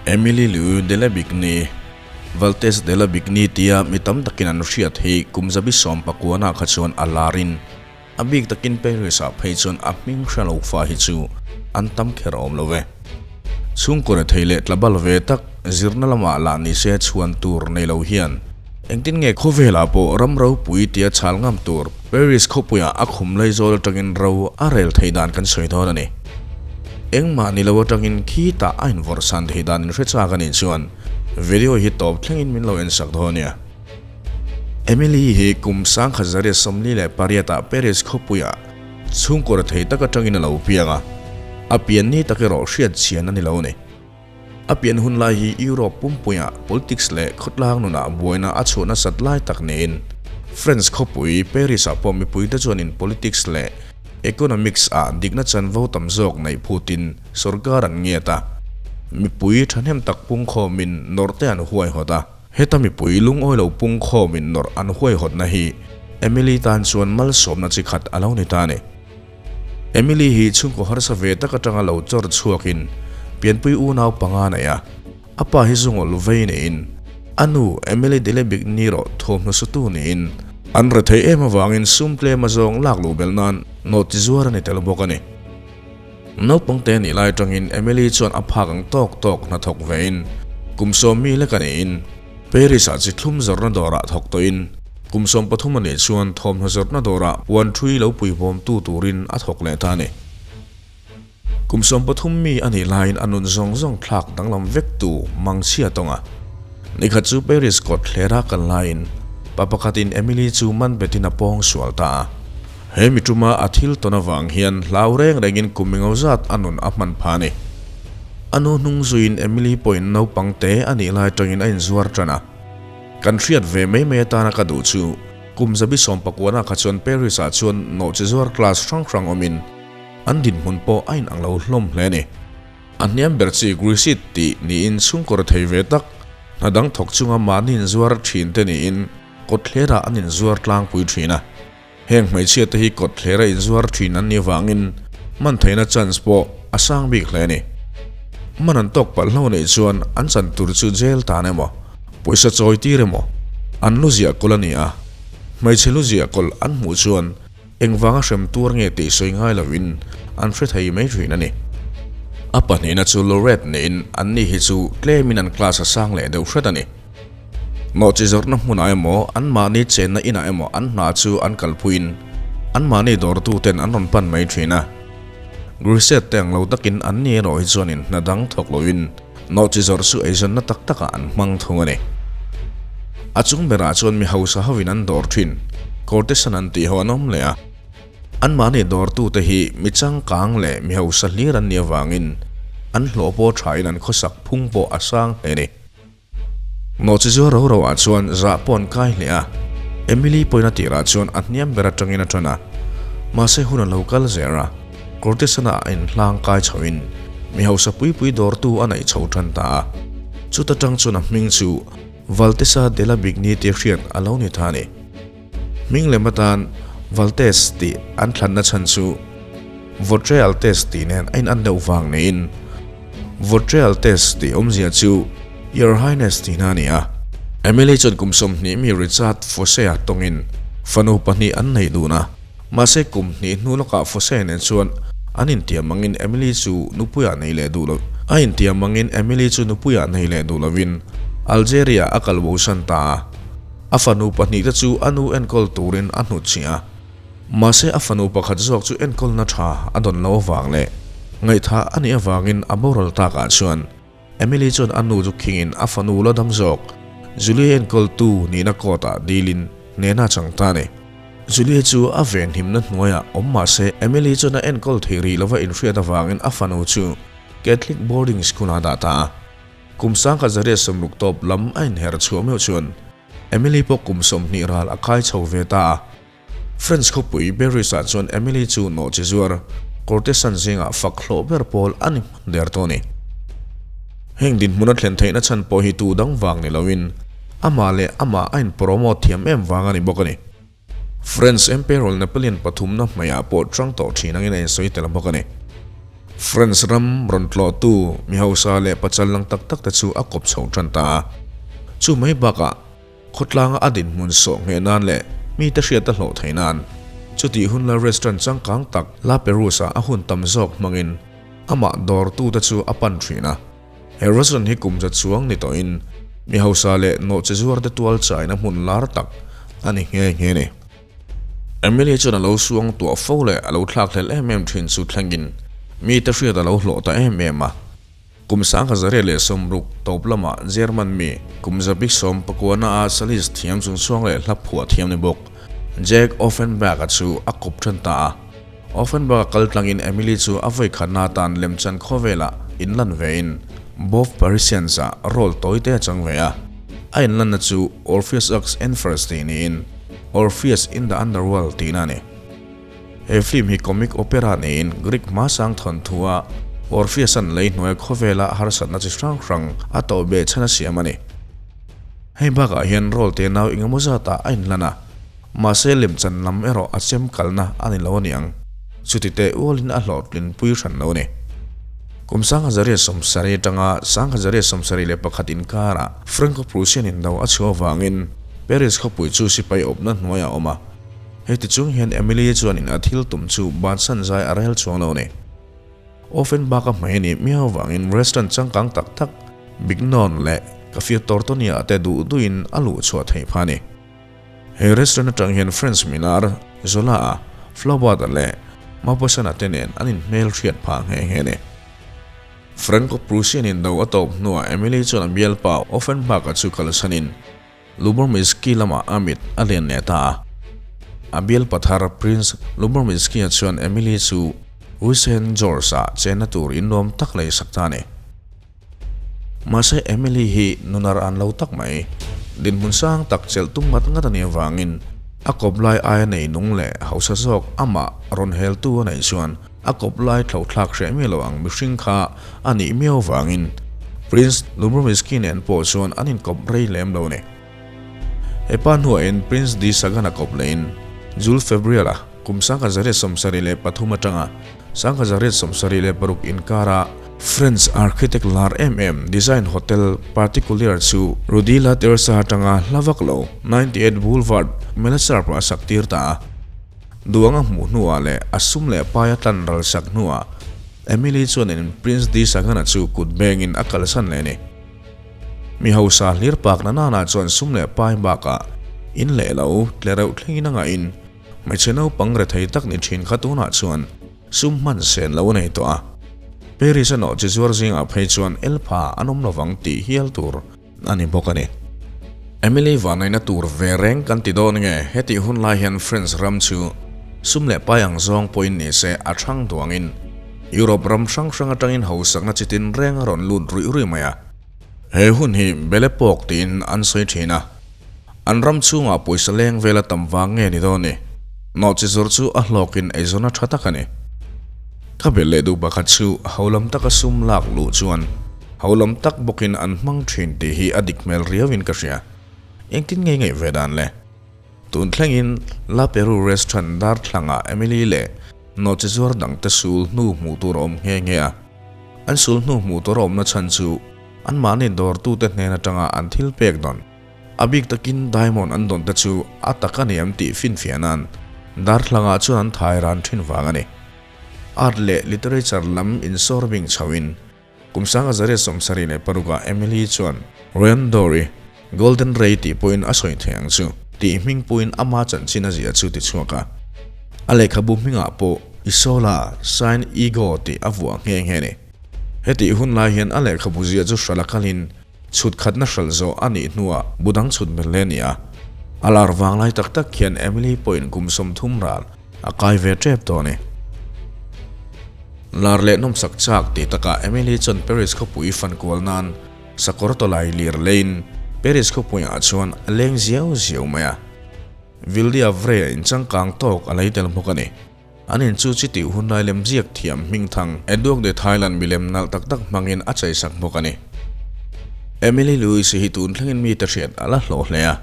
Emily Lou Delabigny, Valtes Delabigny tia mi tam takin an hriat hi kum zabi 19 ah kha chuan a larin a bik takin Paris ah phei chuan a hming hre lo fa hi chu an tam kher awm lo ve. Chhungkaw rethei leh tlabal ve tak zirna lamah lah ni se chhuan tur nei lo hian engtin nge khawvelah pawh ram ropui tia chhal ngam tur Paris khawpuiah a khum laizawl atangin ro a rel theih dan kan sawi dawn a ni. Engmah ni lo atangin khitah a invawrhsan theih dan in hre chak a nih chuan video hi tawp thlengin min lo ensak dawn nia. Emily hi kum 1948 ah Paris khawpuiah chhungkaw rethei tak atangin a lo piang a, a pian ni tak erawh hriat chian a ni lo a ni. A pian hun lai hi Europe pumpuiah politics leh khawtlang nunah buaina a chhuah nasat lai tak niin French khawpui Paris-ah pawh mipuite chuanin politics leh economics ah dikna chanvo tam zawk neih phutin sorkar an ngiat a, mipui thahnem tak pungkhawmin nawrhte an huaihawt a. Heta mipui lungawi lo pungkhawmin nawrh an huaihawtna hi Emily tan chuan malsawmna chi khat a lo ni ta a ni. Emily hi chhungkaw harsa ve tak atanga lo chawr chhuakin pianpui unau panga nei a, a pa hi zungawl vei niin a nu Emily Delebigny rawh thuamhnaw sutu niin an rethei em avangin sum tlem a zawng lak luh belh nan nawh ti zuar a ni tel bawk a ni. Naupang te nih lai atangin Emily chuan a phak ang tawk tawk hnathawk vein kum 10 lek a niin Paris ah chi thlum zawrhna dawrah thawk tawhin kum 13 a nih chuan thawmhnaw zawrhna dawrah puan thui lo puibawmtu turin a thawk leh ta a ni. Kum 13 mi a nih laiin a nun zawng zawng thlak danglam vek tu mangchhia tawnga nikhat chu Paris kawt thlera kal laiin pa pakhatin Emily chu man betin a pawng sual ta a. He mi tuma a thil tawn avang hian hlau reng rengin kum englo zat a nun a hman pha a ni. A nu hnung zuiin Emily pawhin naupang te a nih lai tangin a inzuar tan a. Kan hriat ve mai mai atana ka duh chu kum 19 ah kha chuan Paris ah chuan nawhchi zuar class hrang hrang awmin an dinhmun pawh a inang lo hlawm hle a ni. A hniam ber chi Grisit tih niin chhungkaw rethei ve tak hna dang thawk chunga mahni inzuar thin te niin kawtthlerah an inzuar tlangpui thin a. Heng hmeichhia te hi kawt thlera inzuar thin an nih avangin man theihna chance pawh a sang bik hle a ni. Man an tawk palh hlo neih chuan an chan tur chu jail tan emaw, pawisa chawi tir emaw, an lu ziah kawlh a ni a. Hmeichhe lu ziah kawlh an hmuh chuan engvanga hrem tuar nge tih sawi ngai lovin an hre thei mai thin a ni. A pahnihna chu Lorette niin anni hi chu tlemin an class a sang leh deuh hret a ni. Nawhchi zawrhna hmunah emaw, anmahni chenna inah emaw an hna chu an kalphuiin anmahni dawrtuten an rawn pan mai thin a. Griset te ang lo takin anni erawh hi chuanin hna dang thawk loin nawhchi zawrh chu eizawnna tak takah an hmang thung a ni. A chung berah chuan mi hausa hovin an dawr thin, courtesan an tih ho an awm leh a. Anmahni dawrtute hi mi changkang leh mi hausa hlir an nih avangin an hlawh pawh thain an khawsak phung pawh a sang hle a ni. Nawhchi zuar ro ro ah chuan zah pawh an kai hle a, Emily pawhin a tirah chuan a hniam ber atangin a tan a, mahse hun a lo kal zel a, Cortesana a inhlang kai chhoin mi hausa pui pui dawrtu a neih chho tan ta a, chuta tang chuan a hming chu Valtesa de la Bigny tia hriat a lo ni ta a ni. Hming lem atan Valtes tih an thlanna chhan chu Votre Altesse tih nen a in an deuh vang niin Votre Altesse tih awmzia chu Your Highness tihna a ni a. Emily chuan kum 20 mi Richard Fosse-a tawngin fanu pahnih an neih dun a, mahse kum hnih hnu lawkah Fosse nen chuan an intiam angin Emily chu nupuiah nei leh duh lo a intiam angin Emily chu nupuiah nei leh duh lovin Algeria a kal bosan ta a. A fanu pahnih te chu a nu enkawl turin a hnutchhih a. Mahse a fanu pakhat zawk chu enkawlna tha a dawn lo avang leh ngaihthah a nih avangin a boral takah chuan Emily chuan a nu chu khingin a fanu la dam zawk Julie enkawltu nihna court ah dilin hnena chang ta a ni. Julie chu a venhimna hnuaiah awm mahse Emily chuan a enkawl thei rih lova inhriat avangin a fanu chu Catholic boarding school ah a dah ta a. Kum 1960 tawp lam a inher chhuah meuh chuan Emily pawh kum 20 ral a kai chho ve ta a. French khawpui Paris-ah chuan Emily chu nawhchi zuar courtesan zingah fak hlawh ber pawl a ni hman der tawh a ni. Heng dinhmun a thlen theihna chhan pawh hi tu dang vang ni loin amah leh amah a inpromote thiam em vang a ni bawk a ni. French Emperor Napoleon pathumna hmeiah pawh tang tawh thin angin a insawi tel bawk a ni. France ram rawn tlawhtu mi hausa leh pachal lang tak tak te chu a kawp chho tan ta a. Chu mai bakah khawtlanga a dinhmun sawh ngheh nan leh mite hriat a hlawh theih nan chutih hun la restaurant changkang tak La Perouse-ah a hun tam zawk hmangin amah dawrtute chu a pan thin a. He restaurant hi kum za chuang ni tawhin mi hausa leh nawhchi zuarte tual chaina hmun lar tak a ni nghe nghe a ni. Emily chuan a lo suang tuah fo leh a lo thlak hlel em em thin chu thlengin mite hriat a lo hlawh ta em em a. Kum 1960 tawp lamah German mi kum 79 a cellist thiam chungchhuang leh hla phuah thiam ni bawk Jack Offenbach-a chu a kawp tan ta a. Offenbach-a kal tlangin Emily chu a vawikhatna atan lemchan khawvelah inlan vein Bob Parisians-ah role tawi te a chang ve a. A inlanna chu Orpheus Ux Enfers tih niin Orpheus in the Underworld tihna a ni. He film hi comic opera niin Greek hmasang thawnthua Orpheus-a'n lei hnuai khawvela harsatna chi hrang hrang a tawh beh chhan a siam a ni. Hei bakah hian role te nau engemaw zatah a inlan a, mahse lemchan lam erawh a chem kalna a ni lo a niang. Chuti teh ualin a hlawhtlinpui hran lo a ni. Kum 1970 atanga 1971 inkarah Franco-Prussian indo a chhuah avangin Paris khawpui chu sipai awpna hnuaiah a awm a. Heti chung hian Emily chuanin a thil tum chu bansan zai a rel chuang lo a ni. Offenbach a hmei nih miau avangin restaurant changkang tak tak Bignon leh Café Tortoni-ah te duh duhin a luh chhuah theih phah a ni. He restaurant atang hian French milar Zola-a, Flaubert-a leh Maupassant-a te nen an inhmel hriat phah nghe nghe a ni. Franco-Prussian indo a tawp hnuah Emily chuan a bialpa Offenbach-a chu kalsanin Luborminsky lamah a mit a len leh ta a. A bialpa thar Prince Luborminsky-a chuan Emily chu Rue Saint Georges-ah chenna tur innuam tak leisak ta a ni. Mahse Emily hi nunar an lo tak mai. Dinhmun sang tak chelh tum ngat ngat a nih avangin a kawp lai aia nei nung leh hausa zawk amah rawn heltu a neih chuan a kawp lai thlo thlak hreh miah lo ang mihring kha a nih miau avangin Prince Lubomirski nen pawh chuan an inkawp rei lem lo a ni. Hepa hnuaiin Prince de Sagan a kawp lehin Jules Febriel-a kum 1973 atanga 1976 inkara French architect lar em em design hotel particulier chu Rue de la Tersa atanga hla vak lo 98 Boulevard Malesherbes a sak tir ta a. Duang a hmuh hnuah leh a sum leh pai a tlan ral sak hnuah Emily chuanin Prince de Sagan-a chu kut bengin a kalsan leh a ni. Mi hausa hlir pak na nana chuan sum leh pai bakah in leh lo tle reuh thlengin a ngahin hmeichhe naupang rethei tak ni thin kha tunah chuan sum hman sen lo a nei tawh a. Paris a nawh chi zuar zingah phei chuan elpha an awm lovang tih hial tur a ni bawk a ni. Emily vanaina tur ve reng kan ti dawn nge hetih hun lai hian France ram chu sum leh pai ang zawng pawhin ni se a thang duangin Europe ram hrang hrang atangin hausakna chi tin reng a rawn lut ruih ruih mai a. He hun hi Belle Epoque tiin an sawi thin a. An ram chhungah pawisa leng vela tam vang nge ni dawn ni? Nawhchi zawrh chu a hlawkin eizawn a tha tak a ni. Ka belh leh duh pakhat chu holam taka sum lak luh chuan holam tak bawkin an hmang thin tih hi a dik hmel riauin ka hria. Engtin nge ngaih ve dan le? Tun thlengin La Peru restaurant darthlangah Emily leh nawhchi zuar dangte sul hnu hmuh tur a awm nghe nghe a. An sul hnu hmuh tur a awmna chhan chu anmahni dawrtute hnen atanga an thil pek dawn. A bik takin diamond an dawn te chu a tak a ni em tih finfiah nan darthlangah chuan an thai ran thin vang a ni. Art leh literature lam insawr bing chhoin Kum 1976 ah Emily chuan Rayon Dory, Golden Ray tih pawhin a sawi thei ang chu tih hming puiin ama chanchin a ziah chu ti chhuak a. A lehkhabu hmingah pawh Isola Sine Ego tih a vuah nghe nghe a ni. Hetih hun lai hian a lehkhabu ziah chu hralh a kalin chhut khatna hralh zawh a nih hnuah bu dang chhut hmel hle a ni a. A lar vang lai tak tak hian Emily pawhin kum 30 ral A kai ve tep tawh a ni. Lar leh nawmsak chak tih takah Emily chuan Paris khawpui fan kual nan sakawr tawlai lir leiin Paris khawpuiah chuan a leng ziau ziau mai a. Vildia Vrea inchangkang tawk a lei tel bawk a ni. An in chu chitih hunlai lem ziak thiam hmingthang Edouard de Thailand milem nalh tak tak hmangin a cheisak bawk a ni. Emily Lewis hi tun thlengin mite hriat a la hlawh hle a,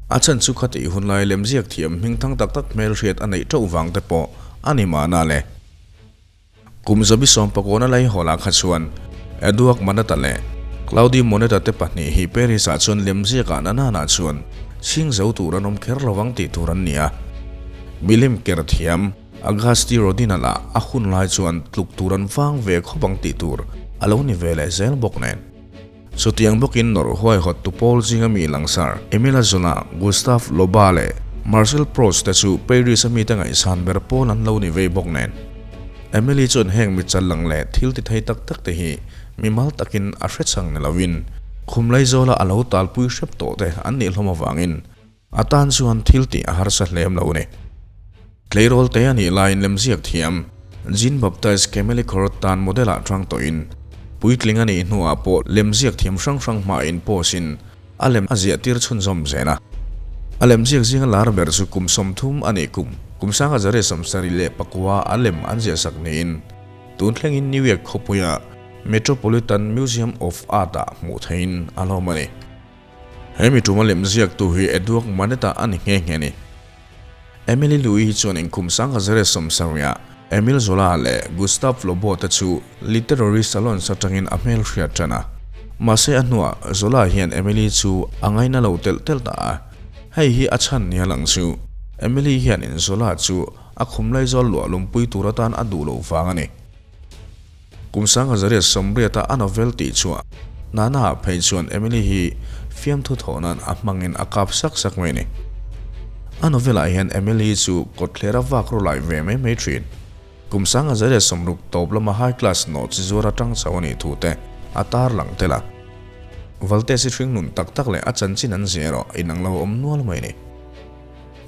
a chhan chu khatih hun lai lemziak thiam hming thang tak tak hmelhriat a neih teuh vang te pawh a ni mahna le. Kum zabi sawmpakawna laihawlah kha chuan Edouard Manet-a leh Claude Monet-a te pahnih hi Paris-ah chuan lemziakah nanana chuan chhing zo tur an awm kher lo ang tih tur an ni a. Milim ker thiam Auguste Rodin-a lah a hun lai chuan tluk tur an vang ve khawp ang tih tur a lo ni ve leh zel bawk nen. Chutiang bawkin nawrh huaihawttu pawl zinga mi langsar Emile Zola, Gustave Loba leh Marcel Proust te chu Paris-a mite ngaihsan ber pawl an lo ni vei bawk nen. Emily chuan heng mi challang leh thil ti thei tak tak te hi mimal takin a hre chang ni lovin khumlai zawla a lo talpui hrep tawh te an nih hlawm avangin A tan chuan thil tih a harsa hlem lo ni. Tleirawl te a nih laiin lemziak thiam Jean Baptiste Camille Corot tan model ah tang tawhin puitling a nih hnuah pawh lemziak thiam hrang hrang hmain post in a lem a ziah tir chhunzawm zel a. A lemziak zinga lar ber chu kum 30 a nih kum kum 1974 a lem an ziahsak niin tun thlengin New York khawpuia Metropolitan Museum of Art ah hmuh theihin a lawm a ni. He mi tuma lem ziaktu hi Edward Manet-a a ni nghe nghe a ni. Emily Louis hi chuan inkhum 1970-ah Emile Zola leh Gustave Lobau te chu literary salons atangin a hmel hriat tan a. Mahse a hnuah Zola hian Emily chu a ngaina lo telh telh ta a. Hei hi a chhan nia lang chu Emily hianin Zola chu a khum laizawl luah lumpui tur atan a duh loh vang a ni. Kum 1980-a a novel tih chhuah Nana-ah phei chuan Emily hi fiamthu thawh nan a hmangin a kap sak sak mai a ni. A novel-ah hian Emily chu kawtthlera vak ru lai ve mai mai thin. Kum 1960 tawp lama high class nawh chi zuar atang chauh a nih thu te a tar lang tel a. Valtesi hringnun tak tak leh a chanchin an zia erawh inang lo awm nual mai a ni.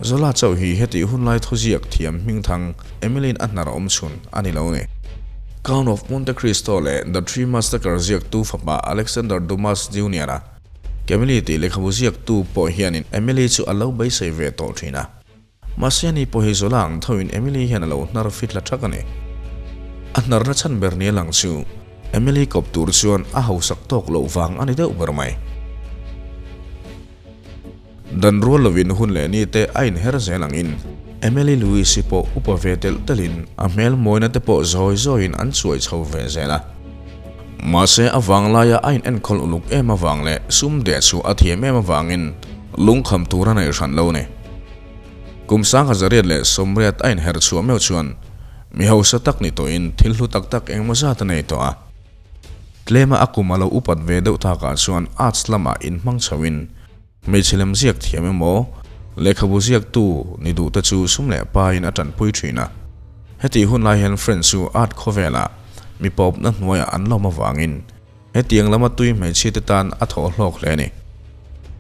Zola chauh hi hetih hunlai thuziak thiam hmingthang Emily-in a hnar awm chhun a ni lo ni. Count of Monte Cristo leh The Three Musketeers ziaktu fapa Alexander Dumas Junior-a Camille tih lehkhabu ziaktu pawh hianin Emily chu a lo beisei ve tawh thin a. Mahse ani pawh hi Zola ang thoin Emily hian a lo hnar fit la thak a ni. A hnarna chhan ber nia lang chu Emily kawp tur chuan a hausak tawk loh vang a ni deuh ber mai. Dan rual lovin hun leh ni te a inher zel angin Emily Louise-i pawh upa ve telh telhin a hmel mawina te pawh zawi zawiin an chuai chho ve zel a. Mahse a vanglaia a inenkawl uluk em avang leh sum deh chhuah a thiam em avangin lungkham tur a nei hran lo ni. Kum 1980 a inher chhuah meuh chuan mi hausa tak ni tawhin thil hlu tak tak engmaw zat a nei tawh a. Tlema a kum a lo upat ve deuh takah chuan arts lamah inhmang chhoin hmeichhe lem ziak thiam emaw, lehkhabu ziaktu ni duhte chu sum leh pain a tanpui thin a. Hetih hun lai hian French chu art khawvelah mi pawpna hnuaiah an lawm avangin hetiang lama tui hmeichhiate tan a thawh hlawk hle a ni.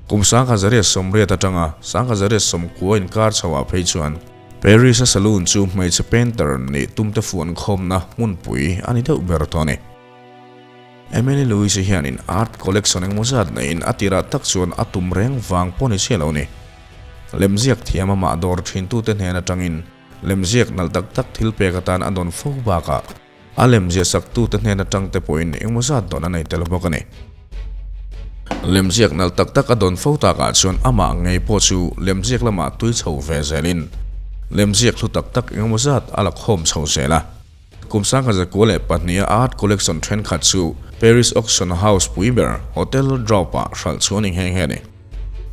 Kum 1980 atanga 1990 inkar chhoah phei chuan Paris-a saloon chu hmeichhe painter nih tumte fuankhawmna hmunpui a ni deuh ber tawh a ni. Emily Louise hianin art collection engmaw zat neiin a tirah tak chuan a tum reng vang pawh ni chiah lo ni. Lemziak thiam amah dawr thintute hnen atangin lemziak nalh tak tak thil pek atan a dawn fo bakah a lemziah saktute hnen atang te pawhin engmaw zat dawn a nei tel bawk a ni. Lemziak nalh tak tak a dawn fo takah chuan amah ngei pawh chu lemziak lamah tui chho ve zelin lemziak hlu tak tak engmaw zat a la khawm chho zel a. Kum 1902 a art collection thenkhat chu Paris auction house pui ber Hotel Drop-ah hralh chu a ni nghe nghe a ni.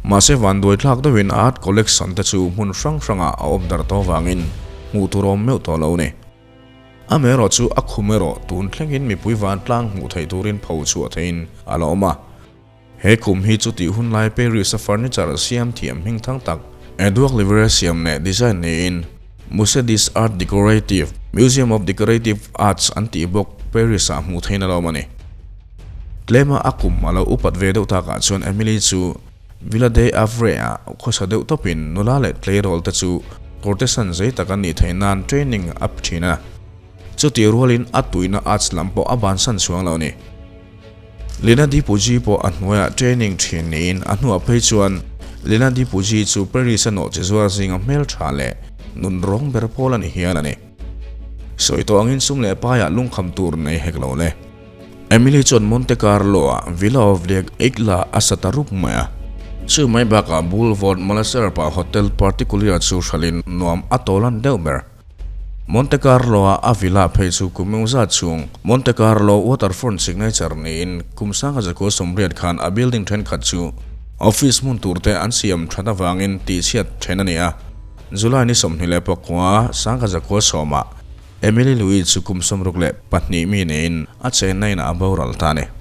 Mahse vanduai thlak deuhin art collection te chu hmun hrang hrangah a awm darh tawh avangin hmuh tur a awm meuh tawh lo a ni. Amaherawh chu a khum erawh tun thlengin mipui vantlang hmuh theih turin pho chhuah theihin a la awm a. He khum hi chu tih hun lai Paris-a furniture siam thiam hming thang tak Edouard Livre siam leh design niin Musée des Arts Décoratifs, Museum of Decorative Arts an tih bawk Paris-ah hmuh theihna lo awm a ni. Tlema a kum a lo upat ve deuh takah chuan Emily chu Villa de Avray-ah khawsa deuh tawpin nula leh tleirawl te chu courtesan zei tak an nih theih nan training a pe thin a. Chutih rualin a tuina arts lam pawh a bansan chhuang lo a ni. Lina Di Puji pawh a hnuaiah training thin niin a hnuah phei chuan Lina Di Puji chu Paris a nawh chi zuar zinga hmeltha leh nun rawng ber pawl a ni hial a ni. Sawi tawh angin sum leh paiah lungkham tur nei hek lo le. Emily chuan Monte Carlo-ah Villa of the Igla a sa ta rup mai a. Chu mai bakah Boulevard Malesherbes-ah Hotel Particulier chu hralhin nuam a tawlan deuh ber. Monte Carlo-a a villa phei chu kum eng zat chhung Monte Carlo Waterfront Signature niin kum 1980 khan a building thenkhat chu office hmun turte an siam that avangin tihchhiat then a ni a. July ni 29, 1910 ah Emily Louis chu kum 62 mi neiin a chenna inah a boral ta a ni.